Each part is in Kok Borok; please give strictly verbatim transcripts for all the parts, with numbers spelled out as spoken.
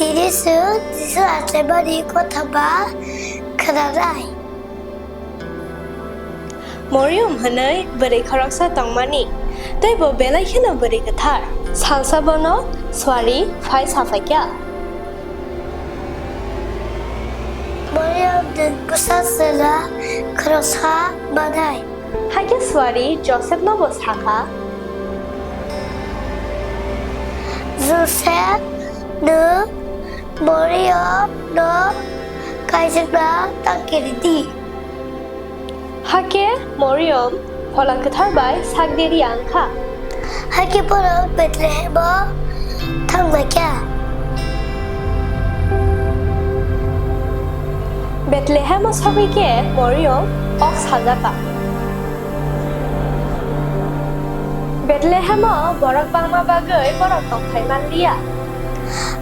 Tini chwng Jisu achaimani kothoma khwnanai. Moriom hwnwi bwrwi khoroksa tongmani, tei bo belai kheno bwrwi kwthar. Salsa bono suari phai saphaikha. Moriom nwng bwsa chwla khoroksa manai. Hakhe suari Josepno bo sakha, Josep, nwng Moriomno kaijakna ta kiri di. Hakhe Moriom Phola Kwthar bai sak deri wngkha. Hakhe bono Bethlehemo thangjakha. Bethlehemo sogwi khe Moriom ok sajakha. Bethlehemo borok bangma bagwi borok tongthai manliya.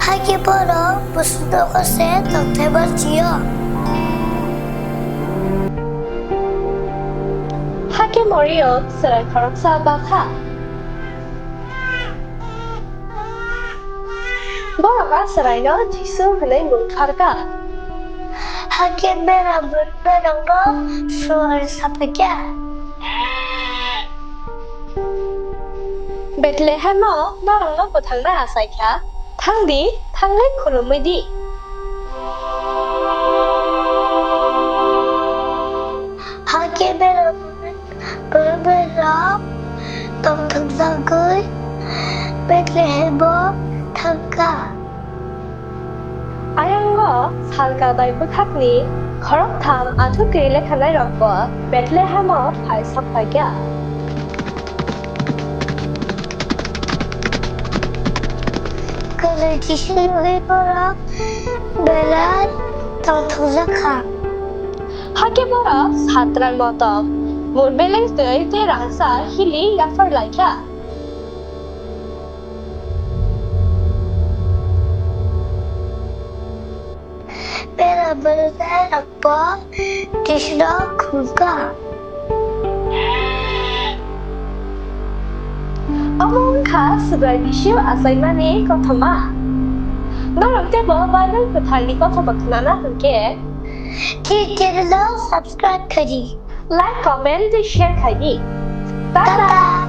Hakhe borok bwswk nogo se tongthai manliya. Hakhe Moriom chwrai khoroksa bakha. Borok a chwraino Jisu hwnwi mung kharkha. Hakhe bera bwrwirokno suari saphaikha. Bethlehemo norokno bwthangna achaikha, thang di, thangwi khulumwi di. Hakhe bera bwrwirok tongthokjagwi Bethlehemo thangkha. Ayango salka bai bwkhakni khoroktham athukgwi lekhanairokbo Bethlehemo phai sokphaikha. Kwrwi Jisu nugwi borok belai tongthokjak kha. Hakhe borok satrai motom, mur beleng twi tei rangchak hili yapharlai kha. Bera bwrwirokbo Jisuno khulumkha. Omo wngkha Swkrai Jisu achaimani kothoma. Norok teibo Bible kwtharni kothoma khnana hwnkhe, chini channel-no subscribe khaidi, like, comment tei share khaidi. Tata!